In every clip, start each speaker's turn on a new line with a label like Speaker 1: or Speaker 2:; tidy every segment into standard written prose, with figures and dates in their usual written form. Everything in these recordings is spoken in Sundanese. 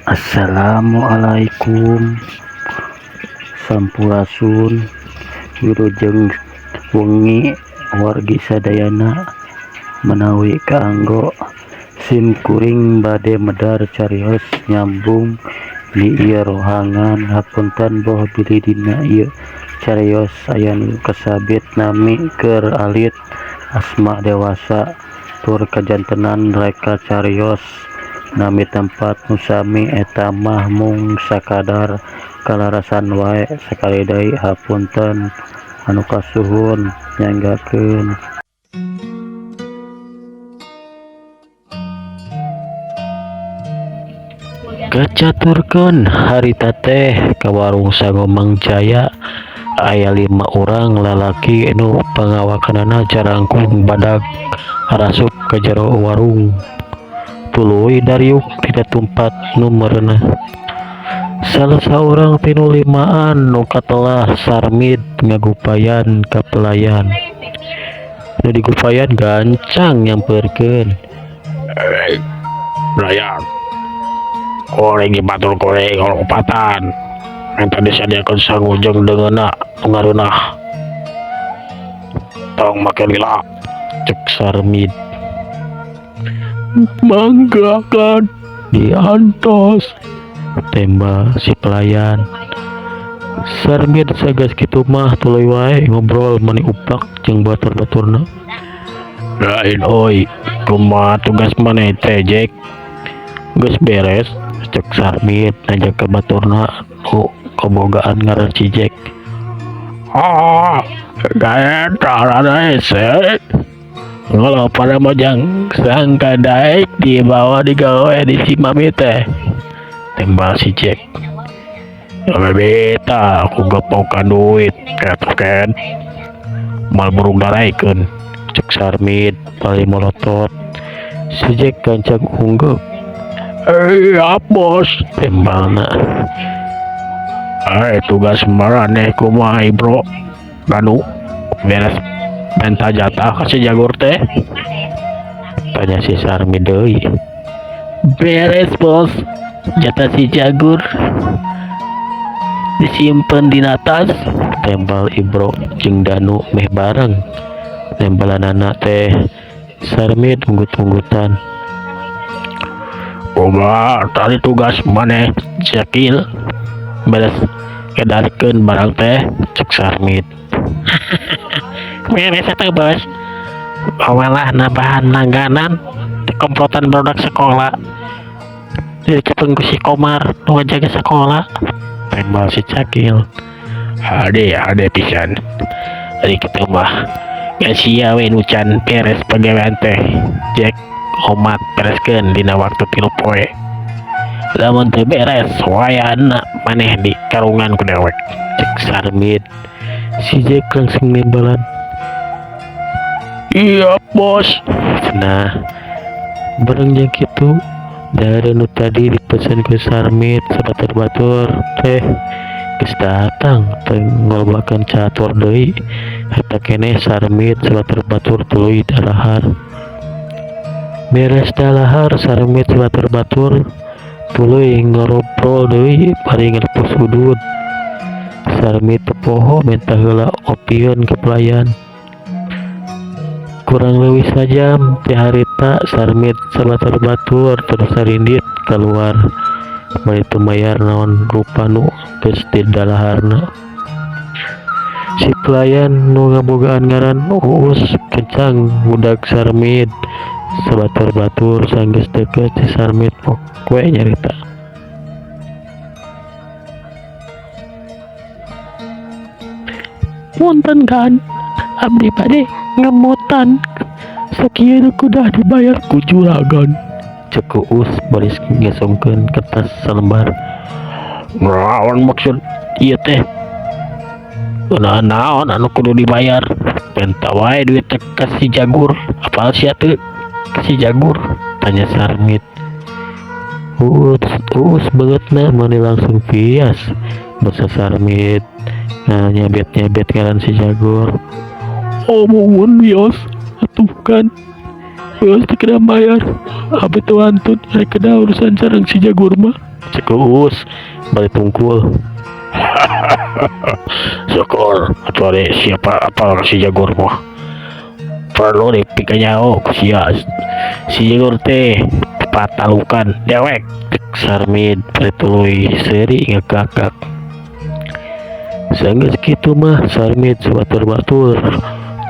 Speaker 1: Assalamualaikum Sampurasun Wilujeng wengi wargi sadayana menawi kaanggo sim kuring bade medar carios nyambung di ieu rohangan. Hapunten boh bilih dina ieu carios aya nu kasabit nami keur alit, asma dewasa, tur kajantenan reka carios nami tempat nu sami. Eta mah mung sakadar kalarasan wae. Sakali deui hapunten anu kasuhun. Nyanggakeun. Kacaturkeun harita teh ka warung Sango Mang Jaya aya 5 urang lalaki nu pangawakanana carangkung badag arasup ka jero warung, tuluy dariuk tina tumpat nu mereunah. Salah saurang tinu limaan nu katelah Sarmid ngagupayan ka pelayan. Nu digupayan gancang nyampeurkeun.
Speaker 2: Pelayan, goreng batur goreng opatan minta disadiakeun sangu jeung deungeunna nu ngareunah, tong make lila.
Speaker 1: Cek Sarmid.
Speaker 2: Mangga kan diantos,
Speaker 1: tembal si pelayan. Sarmid sagas kitu mah tuluy wae ngobrol mani upak jeung batur-baturna.
Speaker 2: Lain euy, kumaha tugas maneh teh, Jack? Geus beres?
Speaker 1: Cek Sarmid nanya ka baturna nu kabogaan ngaran si Jack.
Speaker 2: Ah, gaet rada hese. Kalau pada mojang sangka daek dibawa digawe di si mami teh,
Speaker 1: tembal si Jack.
Speaker 2: Beta aku gepokan duit ken mal burung daraikeun.
Speaker 1: Cek Sarmid paling molotot. Si Jack gancang ungguk.
Speaker 2: Iya bos,
Speaker 1: tembalna.
Speaker 2: Tugas maraneh kumaha bro? Ganu beres minta jatah kasih jagur teh?
Speaker 1: Tanya si Sarmid deui.
Speaker 3: Beres bos, jatah si jagur disimpen di atas,
Speaker 1: tembal Ibro jeung Danu meh bareng. Tembalanana teh Sarmid munggut-munggutan.
Speaker 2: Kumaha tadi tugas maneh Jakil beres edarkeun barang teh?
Speaker 1: Cek Sarmid.
Speaker 3: Beres eta bos, awalah nambahan langganan di komplotan produk sekolah jadi cepeng ku si Komar nu ngajaga sekolah,
Speaker 1: tembal si Cakil.
Speaker 2: Hade hade pisan ari kitu mah geus sia we nu can beres pagawean teh. Jack omat bereskeun dina waktu 3 poe. Lamun teu beres wayahna maneh di karungan ku dewek.
Speaker 1: Cek Sarmid. Si Jack langsung nembalan.
Speaker 2: Iya bos.
Speaker 1: Nah, bareng jeung kitu dari nu tadi dipesan ku Sarmid sabatur-batur teh geus datang teh ngolobakeun catur deui. Eta keneh Sarmid sabatur-batur tuluy darahar. Beres dalahar Sarmid sabatur-batur tuluy ngobrol deui bari ngelepus udud. Sarmid teu poho minta heula opieun ka pelayan. Kurang leuwih sajam ti harita Sarmid sabatur-batur terus sarindit keluar bari teu mayar naon rupa nu geus didalaharna. Si pelayan nu ngabogaan ngaran Uus kencang ngudag Sarmid sabatur-batur sanggeus deukeut si Sarmid pok we nyarita.
Speaker 3: Punten kan, abdi bade ngemutan sakieu kudah dibayar ku juragan.
Speaker 1: Cek Uus baris ngesongkeun kertas salembar.
Speaker 2: Naon maksud ieu teh? Naon anu kudu dibayar? Minta wae duit teh ka si Jagur. Apal sia teu ka si Jagur?
Speaker 1: Tanya Sarmid. Uus beungeutna meuni langsung pias. Basa Sarmid nah, nyabet-nyabet ngaran si Jagur.
Speaker 3: Omongan bios atuh kan.
Speaker 1: Uus teu kedah mayar, abdi teu wantun rek kedah urusan sareng si Jagur mah, cek Uus bari tungkul.
Speaker 2: Syukur atuh ari siapa apal ka si Jagur mah. Perlu dipikanyaho ku sia. Si Jagur teh patalukan dewek.
Speaker 1: Cek Sarmid bari tuluy seuri ngagagak. Sanggeus kitu mah Sarmid sabatur-batur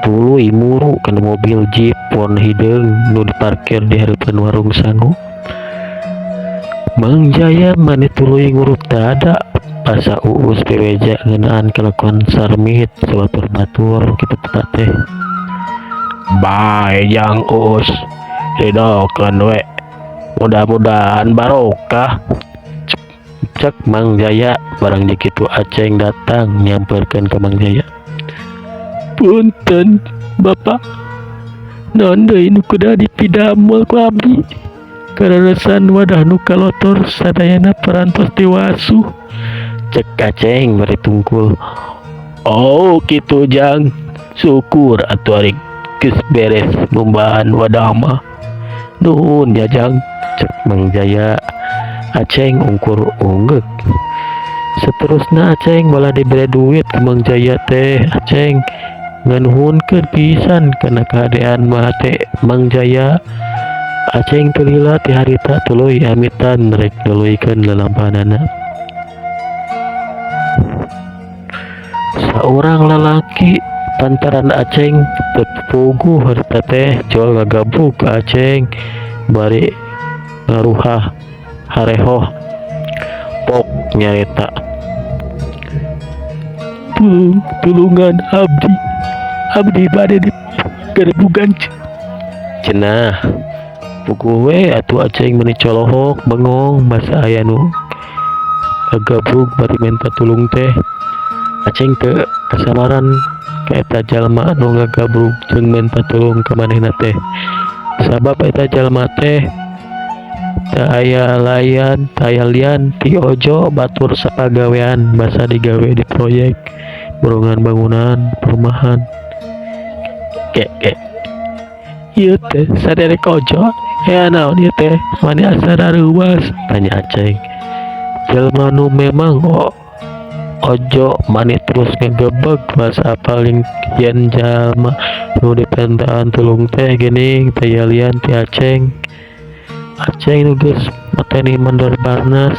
Speaker 1: tuluy muru kana mobil jeep warna hideung nu diparkir di hareupeun warung sangu. Mang Jaya mani tuluy ngurut dada basa Uus bebeja ngeunaan kalakuan Sarmid sabatur-batur kitu teh.
Speaker 2: Bae jang Uus, ridokeun we. Mudah-mudahan barokah.
Speaker 1: Cek Mang Jaya barang jeung kitu Aceng datang nyamperkeun ka Mang Jaya. Punten Bapak, naon deui nu kudu dipidamel ku abdi? Kaleresan wadah nu kalotor sadayana parantos diwasuh. Cek Aceng bari tungkul.
Speaker 2: Oh kitu jang, syukur atuh ari geus beres mumbahan wadah mah.
Speaker 1: Nuhun ya jang, cek Mang Jaya. Aceng ungkur ungeuk. Seterusna Aceng malah dibere duit ku Mang Jaya teh. Aceng nganuhunkeun pisan kana kahadean hate Mang Jaya. Aceng teu lila ti harita tuluy amitan rek nuluykeun lalampahanana. Saurang lalaki pantaran Aceng teu puguh harita teh jol ngagabrug ka Aceng bari ngaruhah harehoh pok nyarita. Tulung, tulungan abdi, abdi bade digerebugan cenah. Puguh we atuh Aceng meuni colohok bengong basa aya nu ngagabrug bari menta tulung teh. Aceng teu kasamaran ka eta jalma anu ngagabrug jeung menta tulung ka manehna teh. Sabab eta jalma teh teu aya layan, teu aya lian ti Ojo batur sapagawean basa digawe di proyek borongan bangunan perumahan. Ge ge. Ieu teh saderek Ojo, aya naon ieu teh mani asa rareuwas, tanya Aceng. Jalma nu memang Ojo mani terus ngagebeg basa apal yen jalma nu dipentaan tulung teh geuning teu aya lian ti Aceng. Aceng nu geus mateni mandor Barnas.